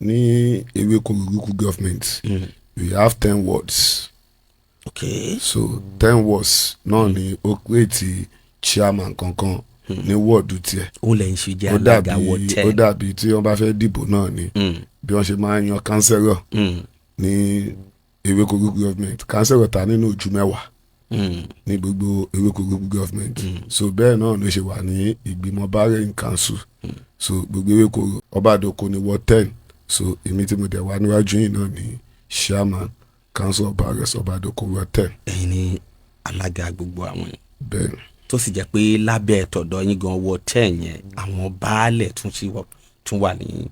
Ní Ewékòró local government, we have 10 wards. So 10 wards náà ni ó create chairman kankan ní wọ́ọ̀dù tiẹ̀. Òun lẹ́yìn ṣe jẹ́ Ó alága dàbí ward ó 10. dàbí tí wọ́n bá fẹ́ dìbò náà ni, bí wọ́n ṣe máa ń yan councillor ní Ewékòró local government. Councillor ta nínú ojú 10 ní gbogbo Ewékòró local government. So bẹ́ẹ̀ náà ló ṣe wà ní ìgbìmọ̀ baálẹ̀ council. So gbogbo Ewékòró, Ọbadà Oko ní ward 10. So èmi tí mo dẹ̀ wá níwájú yìí náà ní chairman council of baálẹ̀ Ọbadà Oko ward 10. Ẹ̀yin ni alága gbogbo àwọn yẹn? Bẹ́ẹ̀ ni. Tó sì jẹ́ pé lábẹ́ tọ̀dọ̀ yín gan, ward 10 yẹn, àwọn baálẹ̀ tún sí tún wà ní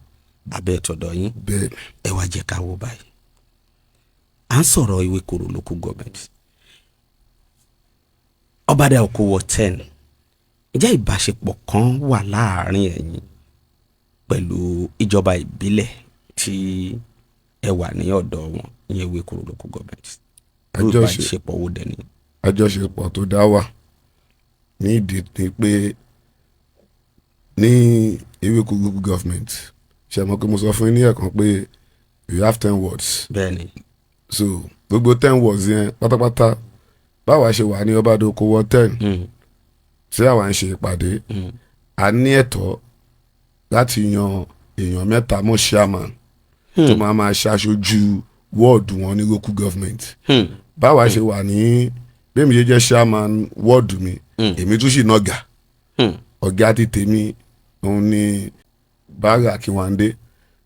abẹ́ tọ̀dọ̀ yín? Bẹ́ẹ̀ ni. Ẹ wá jẹ́ ká wo báyìí. À ń sọ̀rọ̀ Ewékòró local government, Ọbadà Oko ward 10. Ǹjẹ́ ìbáṣepọ̀ kan wà láàárín ẹ̀yin pẹ̀lú ìjọba ìbílẹ̀ tí ẹ wà ní ọ̀dọ̀ wọn, ìyẹn Ewékòró local government? Irú ìbáṣepọ̀ wo dẹ̀ ni? Àjọṣepọ̀ tó dá wà ní ìdí ni pé ní Ewékòró local government, ṣe mọ̀ pé mo sọ fún yín ní ẹ̀kan pé we have 10 wards? Bẹ́ẹ̀ni. So gbogbo 10 wards yẹn pátápátá, báwa ṣe wà ní Ọbadà Oko ward 10, tí àwa ń ṣe ìpàdé, a ní ẹ̀tọ́ láti yan èèyàn mẹ́ta mọ́ chairman tó máa máa ṣaṣojú wọ́ọ̀dù wọn ní local government. Báwa ṣe wà ní, bẹ́ẹ̀ mi ṣe jẹ́ chairman wọ́ọ̀dù mi, èmi tún sì nọ̀gà. Ọ̀gá ti tèmi, òun ni Baálẹ̀ Akínwándé.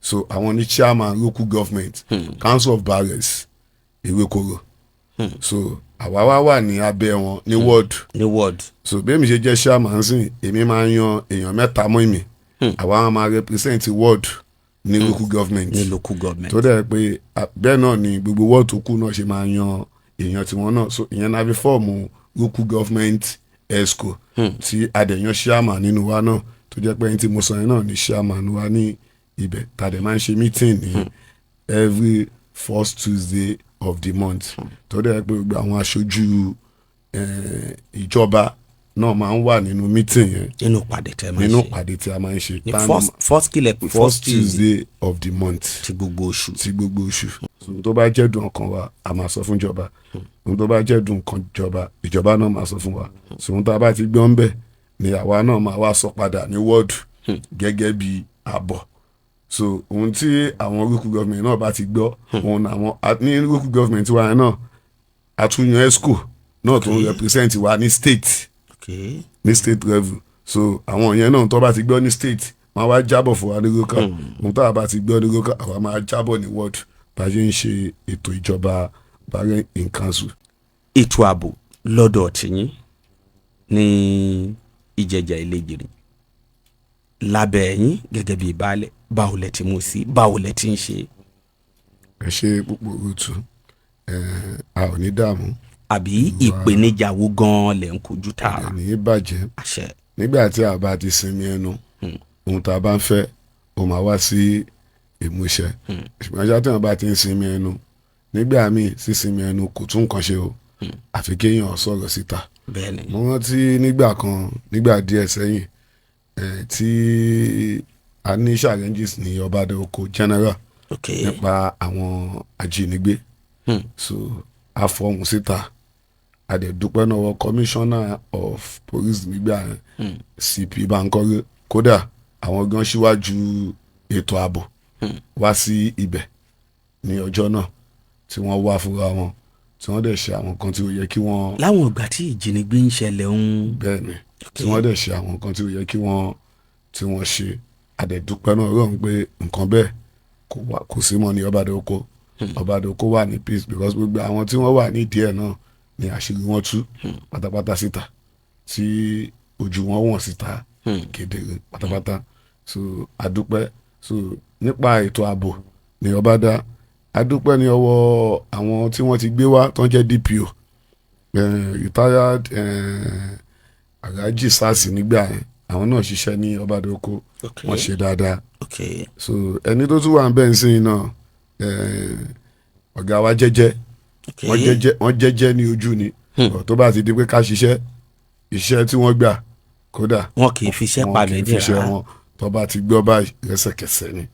So àwọn ní chairman local government council of baálẹ̀ Ewékòró. So àwa wá wà ní abẹ́ wọn ní ward. Ní ward. So bí èmi ṣe jẹ́ chairman sìn, èmi máa ń yan èèyàn mẹ́ta mọ́ èmi. Àwa máa represent ward ní local government. Ní local government. Tó dẹ̀ pé bẹ́ẹ̀ náà ni gbogbo ward tó kù náà ṣe máa yan èèyàn tiwọn náà. So ìyẹn náà fi form local government exco, tí a dẹ̀ yan chairman nínú wa náà, tó jẹ́ pé ẹni tí mo sọ yẹn náà ni chairman wa ní ibẹ̀. Tá a dẹ̀ máa ń ṣe meeting ní every first Tuesday of the month, tó dẹ̀ pé gbogbo àwọn aṣojú ìjọba náà máa ń wà nínú meeting yẹn. Nínú ìpàdé tẹ́ máa ń Nínú ṣe. ìpàdé tí a máa ń ṣe. Ní first kílẹ̀ pé? First Tuesday of the month. Ti gbogbo oṣù. Ti gbogbo oṣù. Ohun tó bá jẹ́ dùn ọkàn wa, a máa sọ fún ìjọba. Ohun tó bá jẹ́ dùn ọkàn ìjọba, ìjọba náà máa sọ fún wa. So ohun tá a bá ti gbọ́ ń bẹ̀ ni àwa náà máa wá sọ padà ní wọ́ọ̀dù gẹ́gẹ́ bí àbọ̀. So ohun tí àwọn local government náà bá ti gbọ́, òun àwọn ní local government wa náà, a tún yan exco náà tó ń represent wa ní state, ní state level. So àwọn yẹn náà, tó bá ti gbọ́ ní state, wọ́n á wá jábọ̀ fún wa ní local. Ohun tó a bá ti gbọ́ ní local, àwa máa jábọ̀ ní ward. Bá a ṣe ń ṣe ètò ìjọba baálẹ̀ in council. Ètò ààbò lọ́dọ̀ tìyín ní Ìjẹ̀jà Ìlẹ́jìrì, lábẹ́ yín gẹ́gẹ́ bíi baálẹ̀, báwo lẹ ti mú sí? Báwo lẹ ti ń ṣe? Ẹ ṣe púpọ̀, rútu. A ò ní dààmú. Àbí ìpèníjà wo gan-an lẹ̀ ń kojú tààrà? Ní bàjẹ́. Àṣẹ. Nígbà tí a bá ti sinmi ẹnu, ohun tá a bá ń fẹ́, ó máa wá sí ìmúṣẹ. Ṣùgbọ́n ṣáà tí wọ́n bá ti ń sinmi ẹnu, nígbà míì, sísinmi ẹnu kò tún nǹkan ṣe o, àfi kéèyàn sọ̀rọ̀ síta. Mo rántí nígbà kan, nígbà díẹ̀ sẹ́yìn, tí a ní challenges ní Ọbadà Oko general nípa àwọn ajínigbé. So a fọhùn síta, a dẹ̀ dúpẹ́ lọ́wọ́ commissioner of police nígbà yẹn, CP Bankole. Kódà àwọn gan síwájú ètò ààbò wá sí ibẹ̀ ní ọjọ́ náà tí wọ́n wá fúnra wọn, tí wọ́n dẹ̀ ṣe àwọn nǹkan tí ó yẹ kí wọ́n Láwọn ìgbà tí ìjínigbé ń ṣẹlẹ̀ ń Bẹ́ẹ̀ ni, tí wọ́n dẹ̀ ṣe àwọn nǹkan tí ó yẹ kí wọ́n tí wọ́n ṣe. A dẹ̀ dúpẹ́ náà rọrùn pé nǹkan bẹ́ẹ̀ kò wá, kò sí mọ́ ní Ọbadà Oko. Ọbadà Oko wà ní peace, because gbogbo àwọn tí wọ́n wà nídìí ẹ̀ náà ni àṣírí wọn tú pátápátá síta, tí ojú wọn wọ̀n síta kedere pátápátá. So adúpẹ́. So nípa ètò ààbò ní Ọbadà, adúpẹ́ ní ọwọ́ àwọn tí wọ́n ti gbé wá tó ń jẹ́ DPO, retired Alhaji Sars nígbà yẹn. Àwọn náà ṣiṣẹ́ ní Ọbadà Oko. Wọ́n ṣe dáadáa. So ẹni tó tún wà ń bẹ̀ ń sìn náà, ọ̀gá wa jẹ́jẹ́. Wọ́n jẹ́jẹ́, wọ́n jẹ́jẹ́ ní ojú ni. But tó bá ti di pé ká ṣiṣẹ́, iṣẹ́ tí wọ́n gbà, kódà Wọn kì í fiṣẹ́ wọn pa kì mí í fiṣẹ́ dìrà. wọn. Tó bá ti gbọ́ báyìí, lẹ́sẹ̀kẹsẹ̀ ni.